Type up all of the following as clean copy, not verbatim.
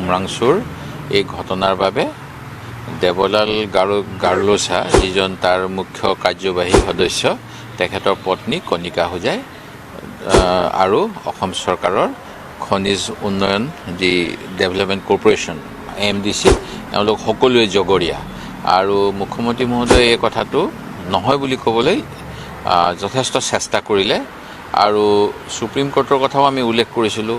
উমৰাংচুৰ এই ঘটনাৰ বাবে দেৱলাল গাৰ্লোচা, যিজন তাৰ মুখ্য কাৰ্যবাহী সদস্য, তেখেতৰ পত্নী কণিকা হোজাই আৰু অসম চৰকাৰৰ খনিজ উন্নয়ন যি ডেভেলপমেণ্ট কৰ্পৰেশ্যন, এমডিচি, এওঁলোক সকলোৱে জগৰীয়া। আৰু মুখ্যমন্ত্ৰী মহোদয়ে এই কথাটো নহয় বুলি ক'বলৈ যথেষ্ট চেষ্টা কৰিলে। আৰু সুপ্ৰিম কোৰ্টৰ কথাও আমি উল্লেখ কৰিছিলোঁ,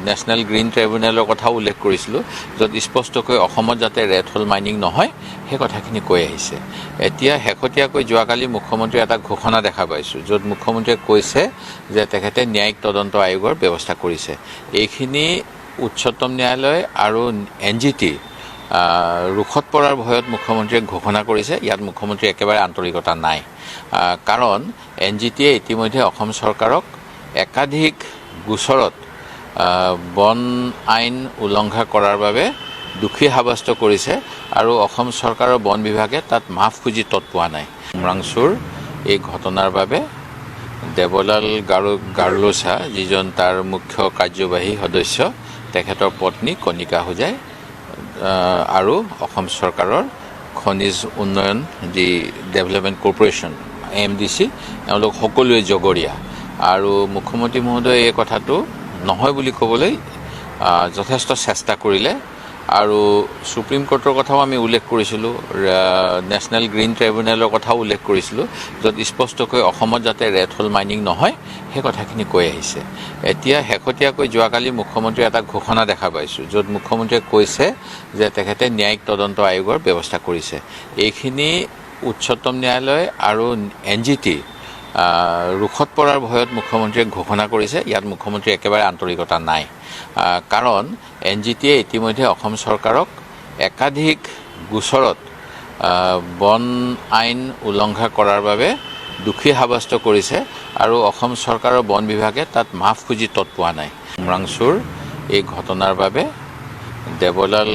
নেশ্যনেল গ্ৰীণ ট্ৰাইব্যুনেলৰ কথাও উল্লেখ কৰিছিলোঁ, য'ত স্পষ্টকৈ অসমত যাতে ৰেট হোল মাইনিং নহয়, সেই কথাখিনি কৈ আহিছে। এতিয়া শেহতীয়াকৈ যোৱাকালি মুখ্যমন্ত্ৰীয়ে এটা ঘোষণা দেখা পাইছোঁ, য'ত মুখ্যমন্ত্ৰীয়ে কৈছে যে তেখেতে ন্যায়িক তদন্ত আয়োগৰ ব্যৱস্থা কৰিছে। এইখিনি উচ্চতম ন্যায়ালয় আৰু এনজিটি ৰোষত পৰাৰ ভয়ত মুখ্যমন্ত্ৰীয়ে ঘোষণা কৰিছে। ইয়াত মুখ্যমন্ত্ৰীৰ একেবাৰে আন্তৰিকতা নাই, কাৰণ এনজিটিয়ে ইতিমধ্যে অসম চৰকাৰক একাধিক গোচৰত বন আইন উলংঘা কৰাৰ বাবে দোষী সাব্যস্ত কৰিছে আৰু অসম চৰকাৰৰ বন বিভাগে তাত মাফ খুজি তৎ পোৱা নাই। উমৰাংচুৰ এই ঘটনাৰ বাবে দেৱলাল গাৰ্লোচা, যিজন তাৰ মুখ্য কাৰ্যবাহী সদস্য, তেখেতৰ পত্নী কণিকা হোজাই আৰু অসম চৰকাৰৰ খনিজ উন্নয়ন যি ডেভেলপমেণ্ট কৰ্পৰেশ্যন, এমডিচি, এওঁলোক সকলোৱে জগৰীয়া। আৰু মুখ্যমন্ত্ৰী মহোদয়ে এই কথাটো নহয় বুলি ক'বলৈ যথেষ্ট চেষ্টা কৰিলে। আৰু সুপ্ৰিম কোৰ্টৰ কথাও আমি উল্লেখ কৰিছিলোঁ, নেশ্যনেল গ্ৰীণ ট্ৰাইব্যুনেলৰ কথাও উল্লেখ কৰিছিলোঁ, য'ত স্পষ্টকৈ অসমত যাতে ৰেট হোল মাইনিং নহয়, সেই কথাখিনি কৈ আহিছে। এতিয়া শেহতীয়াকৈ যোৱাকালি মুখ্যমন্ত্ৰীয়ে এটা ঘোষণা দেখা পাইছোঁ, য'ত মুখ্যমন্ত্ৰীয়ে কৈছে যে তেখেতে ন্যায়িক তদন্ত আয়োগৰ ব্যৱস্থা কৰিছে। এইখিনি উচ্চতম ন্যায়ালয় আৰু এনজিটি ৰোষত পৰাৰ ভয়ত মুখ্যমন্ত্ৰীয়ে ঘোষণা কৰিছে। ইয়াত মুখ্যমন্ত্ৰীৰ একেবাৰে আন্তৰিকতা নাই, কাৰণ এনজিটিয়ে ইতিমধ্যে অসম চৰকাৰক একাধিক গোচৰত বন আইন উলংঘা কৰাৰ বাবে দোষী সাব্যস্ত কৰিছে আৰু অসম চৰকাৰৰ বন বিভাগে তাত মাফ খুজি তৎ পোৱা নাই। উমৰাংচুৰ এই ঘটনাৰ বাবে দেৱলাল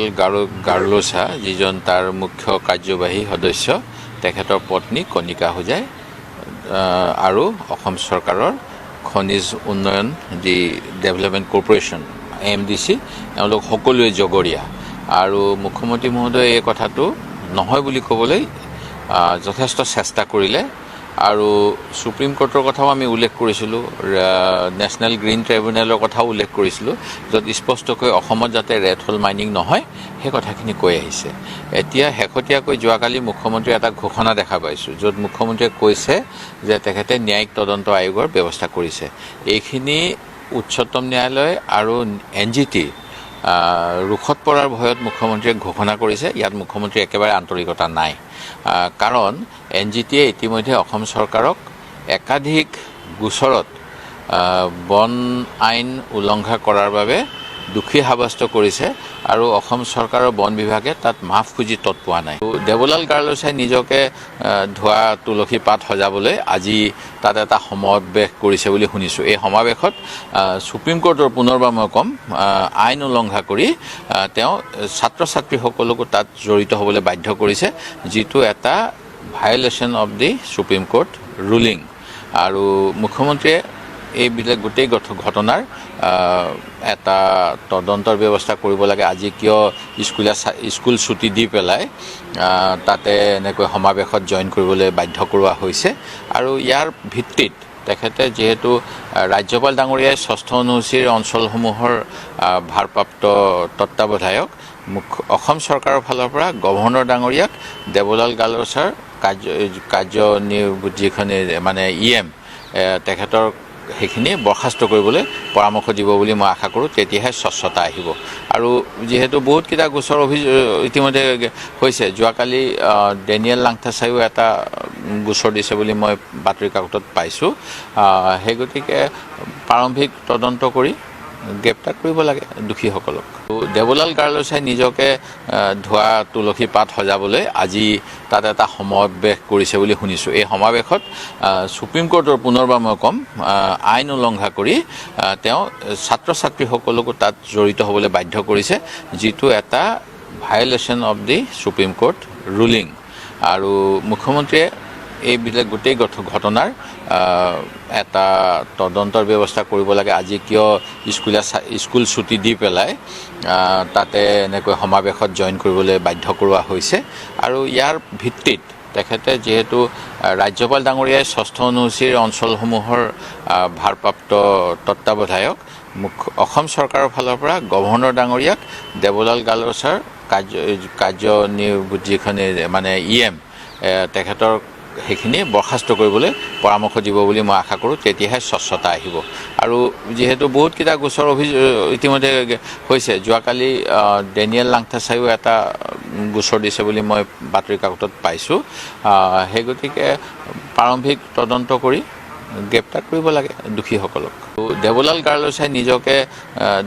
গাৰ্লোচা, যিজন তাৰ মুখ্য কাৰ্যবাহী সদস্য, তেখেতৰ পত্নী কণিকা হোজাই আৰু অসম চৰকাৰৰ খনিজ উন্নয়ন যি ডেভেলপমেণ্ট কৰ্পৰেশ্যন, এমডিচি, এওঁলোক সকলোৱে জগৰীয়া। আৰু মুখ্যমন্ত্ৰী মহোদয়ে এই কথাটো নহয় বুলি ক'বলৈ যথেষ্ট চেষ্টা কৰিলে। আৰু সুপ্ৰিম কোৰ্টৰ কথাও আমি উল্লেখ কৰিছিলোঁ, নেশ্যনেল গ্ৰীণ ট্ৰাইব্যুনেলৰ কথাও উল্লেখ কৰিছিলোঁ, য'ত স্পষ্টকৈ অসমত যাতে ৰেট হোল মাইনিং নহয়, সেই কথাখিনি কৈ আহিছে। এতিয়া শেহতীয়াকৈ যোৱাকালি মুখ্যমন্ত্ৰীয়ে এটা ঘোষণা দেখা পাইছোঁ, য'ত মুখ্যমন্ত্ৰীয়ে কৈছে যে তেখেতে ন্যায়িক তদন্ত আয়োগৰ ব্যৱস্থা কৰিছে। এইখিনি উচ্চতম ন্যায়ালয় আৰু এনজিটি ৰোষত পৰাৰ ভয়ত মুখ্যমন্ত্ৰীয়ে ঘোষণা কৰিছে। ইয়াত মুখ্যমন্ত্ৰীৰ একেবাৰে আন্তৰিকতা নাই, কাৰণ এনজিটিয়ে ইতিমধ্যে অসম চৰকাৰক একাধিক গোচৰত বন আইন উলংঘা কৰাৰ বাবে দোষী সাব্যস্ত কৰিছে আৰু অসম চৰকাৰৰ বন বিভাগে তাত মাফ খুজি তৎ পোৱা নাই। দেৱলাল গাৰ্লোচাই নিজকে ধোৱা তুলসী পাত সজাবলৈ আজি তাত এটা সমাৱেশ কৰিছে বুলি শুনিছোঁ। এই সমাৱেশত সুপ্ৰিম কোৰ্টৰ, পুনৰবাৰ মই ক'ম, আইন উলংঘা কৰি তেওঁ ছাত্ৰ ছাত্ৰীসকলকো তাত জড়িত হ'বলৈ বাধ্য কৰিছে, যিটো এটা violation of the Supreme Court ruling। আৰু মুখ্যমন্ত্ৰীয়ে এইবিলাক গোটেই ঘটনাৰ এটা তদন্তৰ ব্যৱস্থা কৰিব লাগে। আজি কিয় স্কুল ছুটি দি পেলাই তাতে এনেকৈ সমাৱেশত জইন কৰিবলৈ বাধ্য কৰোৱা হৈছে? আৰু ইয়াৰ ভিত্তিত তেখেতে যিহেতু ৰাজ্যপাল ডাঙৰীয়াই ষষ্ঠ অনুসূচীৰ অঞ্চলসমূহৰ ভাৰপ্ৰাপ্ত তত্ত্বাৱধায়ক, মুখ্য অসম চৰকাৰৰ ফালৰ পৰা গভৰ্ণৰ ডাঙৰীয়াক দেৱলাল গাৰ্লোচাৰ কাৰ্য যিখনি মানে ইএম, তেখেতৰ সেইখিনি বৰ্খাস্ত কৰিবলৈ পৰামৰ্শ দিব বুলি মই আশা কৰোঁ। তেতিয়াহে স্বচ্ছতা আহিব। আৰু যিহেতু বহুতকেইটা গোচৰ অভিযোগ ইতিমধ্যে হৈছে, যোৱাকালি ডেনিয়েল লাংথাচাইও এটা গোচৰ দিছে বুলি মই বাতৰি কাকতত পাইছোঁ। সেই গতিকে প্ৰাৰম্ভিক তদন্ত কৰি গ্ৰেপ্তাৰ কৰিব লাগে দোষীসকলক। দেৱলাল গাৰ্লোচাই নিজকে ধোৱা তুলসী পাত সজাবলৈ আজি তাত এটা সমাৱেশ কৰিছে বুলি শুনিছোঁ। এই সমাৱেশত সুপ্ৰিম কোৰ্টৰ, পুনৰবাৰ মই ক'ম, আইন উলংঘা কৰি তেওঁ ছাত্ৰ ছাত্ৰীসকলকো তাত জড়িত হ'বলৈ বাধ্য কৰিছে, যিটো এটা violation of the Supreme Court ruling। আৰু মুখ্যমন্ত্ৰীয়ে এইবিলাক গোটেই ঘটনাৰ এটা তদন্তৰ ব্যৱস্থা কৰিব লাগে। আজি কিয় স্কুল ছুটি দি পেলাই তাতে এনেকৈ সমাৱেশত জইন কৰিবলৈ বাধ্য কৰোৱা হৈছে। আৰু ইয়াৰ ভিত্তিত তেখেতে যিহেতু ৰাজ্যপাল ডাঙৰীয়াই ষষ্ঠ অনুসূচীৰ অঞ্চলসমূহৰ ভাৰপ্ৰাপ্ত তত্ত্বাৱধায়ক, মুখ্য অসম চৰকাৰৰ ফালৰ পৰা গভৰ্ণৰ ডাঙৰীয়াক দেৱলাল গাৰ্লোচাৰ কাৰ্য যিখনি মানে ইএম তেখেতৰ সেইখিনি বৰ্খাস্ত কৰিবলৈ পৰামৰ্শ দিব বুলি মই আশা কৰোঁ। তেতিয়াহে স্বচ্ছতা আহিব। আৰু যিহেতু বহুতকেইটা গোচৰ অভিযোগ ইতিমধ্যে হৈছে, যোৱাকালি ডেনিয়েল লাংথাচাইও এটা গোচৰ দিছে বুলি মই বাতৰি কাকতত পাইছোঁ। সেই গতিকে প্ৰাৰম্ভিক তদন্ত কৰি গ্ৰেপ্তাৰ কৰিব লাগে দোষীসকলক। দেৱলাল গাৰ্লোচাই নিজকে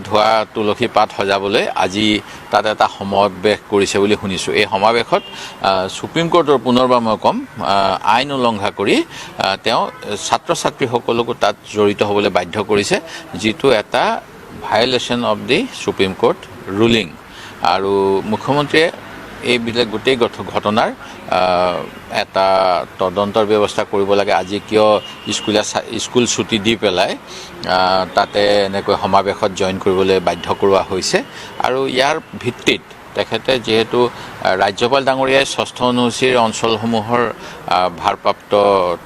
ধোৱা তুলসী পাত সজাবলৈ আজি তাত এটা সমাৱেশ কৰিছে বুলি শুনিছোঁ। এই সমাৱেশত সুপ্ৰিম কোৰ্টৰ পুনৰবাৰ মই ক'ম, আইন উলংঘা কৰি তেওঁ ছাত্ৰ ছাত্ৰীসকলকো তাত জড়িত হ'বলৈ বাধ্য কৰিছে, যিটো এটা violation of the Supreme Court ruling. আৰু মুখ্যমন্ত্ৰীয়ে এইবিলাক গোটেই ঘটনাৰ এটা তদন্তৰ ব্যৱস্থা কৰিব লাগে। আজি কিয় স্কুল ছুটি দি পেলাই তাতে এনেকৈ সমাৱেশত জইন কৰিবলৈ বাধ্য কৰোৱা হৈছে। আৰু ইয়াৰ ভিত্তিত তেখেতে যিহেতু ৰাজ্যপাল ডাঙৰীয়াই ষষ্ঠ অনুসূচীৰ অঞ্চলসমূহৰ ভাৰপ্ৰাপ্ত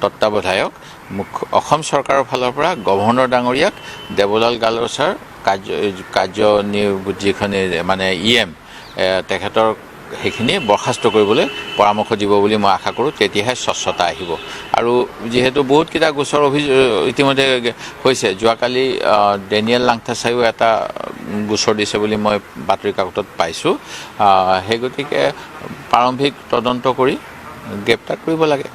তত্ত্বাৱধায়ক, মুখ্য অসম চৰকাৰৰ ফালৰ পৰা গভৰ্ণৰ ডাঙৰীয়াক দেৱলাল গাৰ্লোচাৰ কাৰ্য যিখনি মানে ইএম তেখেতৰ সেইখিনি বৰ্খাস্ত কৰিবলৈ পৰামৰ্শ দিব বুলি মই আশা কৰোঁ। তেতিয়াহে স্বচ্ছতা আহিব। আৰু যিহেতু বহুতকেইটা গোচৰ অভিযোগ ইতিমধ্যে হৈছে, যোৱাকালি ডেনিয়েল লাংথাচাইও এটা গোচৰ দিছে বুলি মই বাতৰি কাকতত পাইছোঁ। সেই গতিকে প্ৰাৰম্ভিক তদন্ত কৰি গ্ৰেপ্তাৰ কৰিব লাগে।